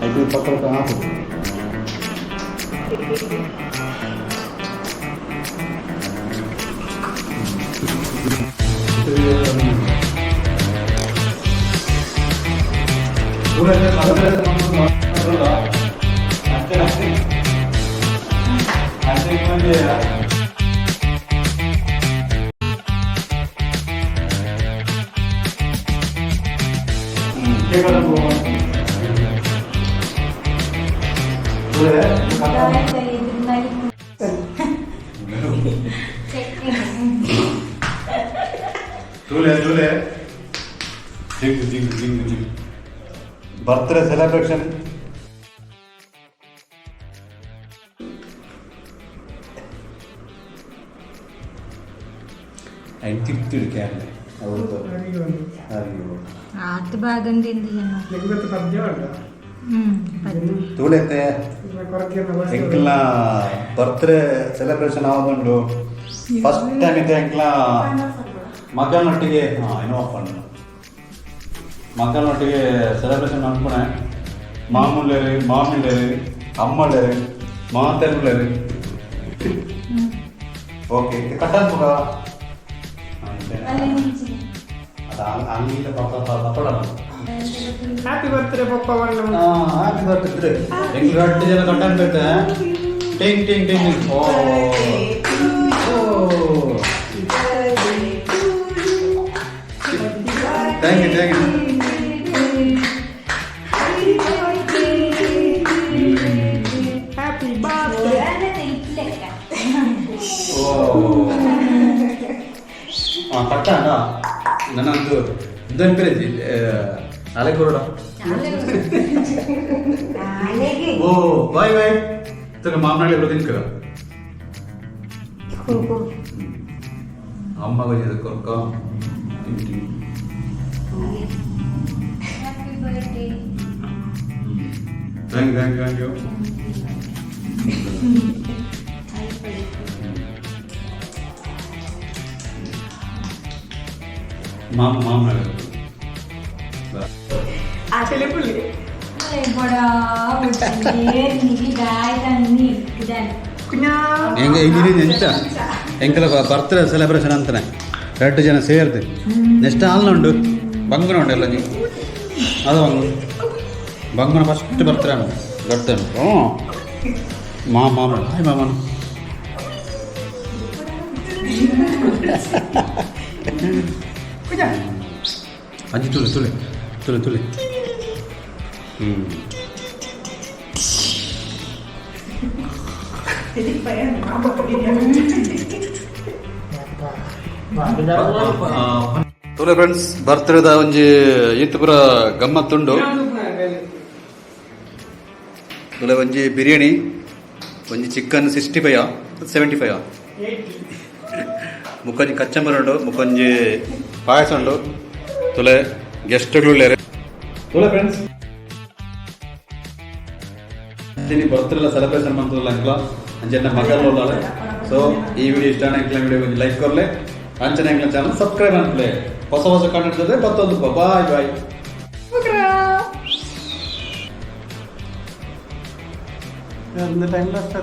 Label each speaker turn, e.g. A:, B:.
A: ಐದು ಪಕ್ಕ ಹಾಕು. ತೂಲೆ ತೂಲೆ, ಜಿಂಗ್ ಜಿಂಗ್ ಜಿಂಗ್ ಜಿಂಗ್. Birthday celebration. ఆయన తిప్పుతుడు క్యాన్లే.
B: ಆತ ಬಾಗಂದಿಂದ ಜನ.
A: ತೂಲೆತ್ತೆ, ಎಂಕಲ್ನ ಬರ್ತ್ಡೇ ಸೆಲೆಬ್ರೇಷನ್ ಆವೊಂದುಂಡು. ಫಸ್ಟ್ ಟೈಮ್ ಇದೆ ಎಂಕ್ಲ ಮಗನೊಟ್ಟಿಗೆ. ಹಾಂ, ಏನೋ ಪಂಡ, ಮಗನೊಟ್ಟಿಗೆ ಸೆಲೆಬ್ರೇಷನ್ ಅನ್ಕೊಣೆ. ಮಾಮೂಲೇರು, ಮಾಮಿಲೇರು, ಅಮ್ಮಲೇರು, ಮಾತೆರ್ಲೇರು. ಓಕೆ, ಕಟ್ಟಾನ್ ಪುರ. ಅದು ಅಂಗಿಲ್ಲ ಪಾಪ ಪಪ್ಪಡ.
C: ಹ್ಯಾಪಿ ಬರ್ತ್ಡೇ ಪಪ್ಪ ಬಣ್ಣ.
A: Happy birthday. ಎಂಕ್ಲು ರಡ್ಡು ಜನ ಕಟ್ಟಾನ್ ಬೇತೆ. ಟಿಂಗ್ ಟಿಂಗ್ ಟಿಂಗ್ ಟಿಂಗ್. ಓ ಓ, thank you, thank you.
C: Happy birthday.
A: ಓ, ಹಾಂ, ಕಟ್ಟಾಂಡ. ನನ್ನೊಂದು ಇದೊಂದು ಪೇರೆ ಅಲೆ ಕೊರಡ. ಓ, ಬಾಯ್ ಬಾಯ್. ತಗ ಮಾಮನಾಳಿ ತಿನ್ಕ. ಅಮ್ಮ ಕೊರ್ಕ.
B: Happy birthday.
A: Thank you, thank you, thank you. ಮಾಮ ಮಾಮನಾಳಿ.
C: ಚಿಲಿಪುಲಿ.
B: ಬಡ ಗಾಯ್ತಾನಿ.
A: ಹೆಂಗೆ ಎಂತ ಎಂಕಲ ಬರ್ತ್ಡೇ ಸೆಲೆಬ್ರೇಷನ್ ಅಂತಾನೆ ಎರಡು ಜನ ಸೇರ್ದು. ನೆಕ್ಸ್ಟ್ ಹಾಲ್ನ ಉಂಡು, ಬಂಗುನ ಉಂಡು ಎಲ್ಲ. ನೀವು ಅದು ಬಂಗು, ಬಂಗುನ ಫಸ್ಟ್ ಬರ್ತ್ಡೇ ದೊಡ್ಡ. ಹ್ಞೂ, ಮಾಮ ಮಾಮ, ಹಾಯ್ ಮಾಮನು. ಅಜ್ಜಿ, ತುಳಿ ತುಳಿ ತುಳಿ ತುಳಿ. ಹ್ಞೂ. ತುಲೆ ಫ್ರೆಂಡ್ಸ್, ಬರ್ತ್ಡೇದ ಒಂಜಿ ಈತ್ ಪೂರ ಗಮ್ಮತ್ತುಂಡು. ತುಲೆ, ಒಂಜಿ ಬಿರಿಯಾನಿ, ಒಂಜಿ ಚಿಕನ್ 65, 75, ಮುಕ್ಕೊಂಜಿ ಕಚ್ಚಂಬರ್ ಉಂಡು, ಮುಕ್ಕೊಂಜಿ ಪಾಯಸ ಉಂಡು. ತುಲೆ, ಗೆಸ್ಟ್ಗಳು. ತುಲೆ ಫ್ರೆಂಡ್ಸ್, ಬರ್ತ್ಡೇ ಸೆಲೆಬ್ರೇಷನ್ ಮಂತುಲ್ಲ ಅಂಕ್ಲ ಅಂಚೆನ್ನ ಮಗಲ್ ಉಲ್ಲಾಳೆ. ಸೊ ಈ ವಿಡಿಯೋ ಇಷ್ಟ ಎಂಕ್ಲ ವಿಡಿಯೋ ಒಂಜಿ ಲೈಕ್ ಕೊರ್ಲೆ. ಅಂಚನೆ ಎಂಕ್ಲ ಚಾನಲ್ ಸಬ್ಸ್ಕ್ರೈಬ್ ಅನ್ಪ್ಲೆ. ಹೊಸ ಹೊಸ ಕಂಟೆಂಟ್ ಜೊತೆ ಬತ್ತೊಂದು. Bye bye.
C: Time last.